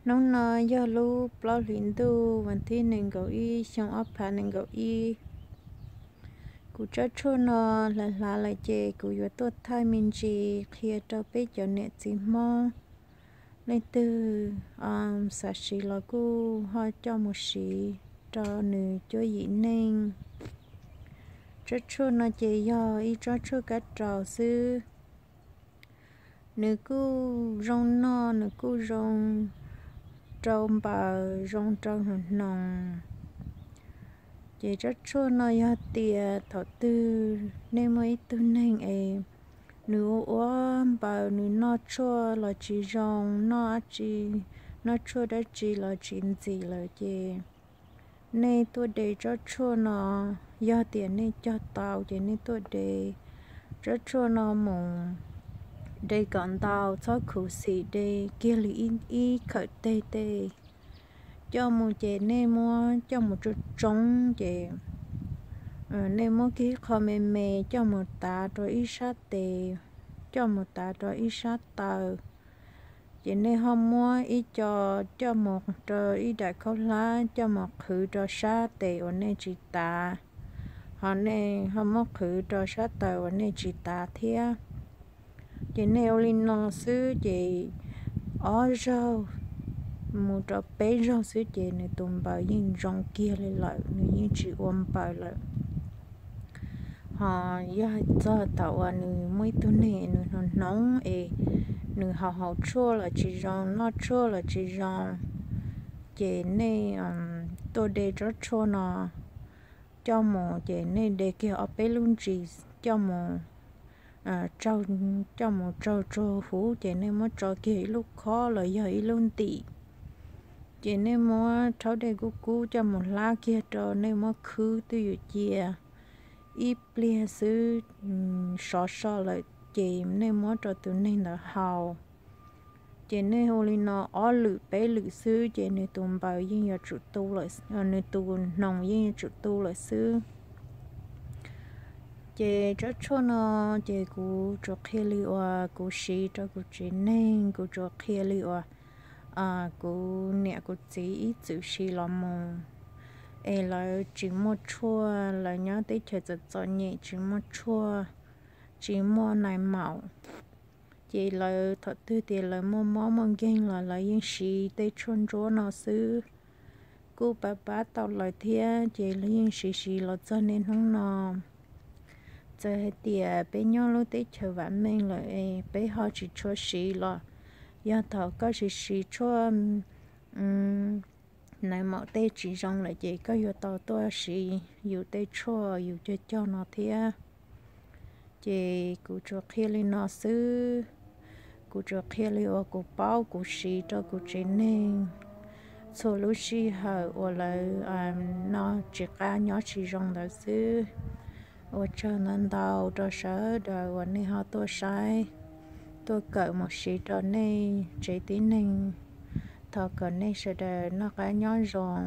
Hnub no yog lub plaub hlis ntuj vas thib nees nkaum ib xyoo ob phav nees nkaum ib. Kuv tsob tshuaj no hlav hlav lawm ces kuv yuav tuaj thaij me ntsis qhia rau peb cov niam txiv Hmoob. Leej twg xav siv los kuj ho coj mus siv rau nws cuab yim neej. Tsob tshuaj no ces yog ib tsob tshuaj kab raus xwb. Nws kuj zoo noj, nws kuj zoo rau npaws, zoo rau hnoos hnoos. Ces tsob tshuaj no yog tias thaum twg nej muaj ib tug neeg es nws ua ua npaws, nws noj tshuaj los tsis zoo, noj dab tsi, noj tshuaj dab tsi los tsis ntxim lawm ces nej tuaj de tsob tshuaj no. Yog tias nej cog tau ces nej tuaj de tsob tshuaj no mus de kom ntau, txhob khuv xim, de kiag li ib khawm teg tej. Coj mus ces nej muab coj mus tsoo tsoo ces nej muab kiag qho me me coj mus tav rau ib sab tes, coj mus tav rau ib sab taw. Ces nej ho muab ib co coj mus rau ib daim khaub hlab coj mus qhwv rau sab tes uas nej tsis tav, ho nej ho muab qhwv rau sab taw uas nej tsis tav thiab. Ces nej ua li no xwb ces ob zaug mus rau peb zaug xwb ces nws tus npaws yeej zoo kiag li lawm, nws yeej tsis ua npaws lawm. Ho yog txog thaum uas nws muaj ib tug neeg nws hnoos hnoos es nws haus haus tshuaj los tsis zoo, noj tshuaj los tsis zoo, ces nej tuaj de tsob tshuaj no coj mus, ces nej de kiag ob peb lub ntsis coj mus, coj mus tsaug tsuag huv ces nej muab tso kiag ib lub khob los yog ib lub ntim. Ces nej muab rhaub dej kub kub coj mus hlab kiag rau, nej muab khwb twj ywm cia ib pliag xwb, sov so lawm ces nej muab rau tus neeg ntawd haus. Ces nej ua li no ob lwm peb lwm xwb ces nws tus npaws yeej yuav tsum tu lawm, nws tus hnoos yeej yuav tsum tu lawm xwb. Ces tsob tshuaj no ces kuv tsuas qhia li uas kuv siv rau kuv tsev neeg, kuv tsuas qhia li uas kuv niam kuv txiv ib txwm siv los mus, es lawv tsis muaj tshuaj, lawv nyob teb chaws txom txom nyem tsis muaj tshuaj, tsis muaj nais maum. Ces lawv thaum twg tias lawv muaj mob muaj nkeeg los lawv yeej siv tej tshuaj ntsuab no xwb. Kuj pab pab tau lawv thiab ces lawv yeej siv siv los txog niaj hnub no. Txawm hais tias peb nyob lub teb chaws vam meej lawm es peb ho tsis tshua siv los, yog thaum koj siv siv tshuaj nais maum tej tsis zoo lawm ces koj yuav tau tuaj siv yus tej tshuaj yus cog cog no thiab. Ces kuv tsuas qhia li no xwb, kuv tsuas qhia li uas kuv paub kuv siv rau kuv tsev neeg. Txhua lub sij hawm uas lawv no tsis qab nyob tsis zoo ntawd xwb. Ua tsaug ntau ntau rau sawv daws uas nej ho tuaj saib, tuaj kawm mus siv rau nej tsev tib neeg. Thov kom nej sawv daws noj qab nyob zoo.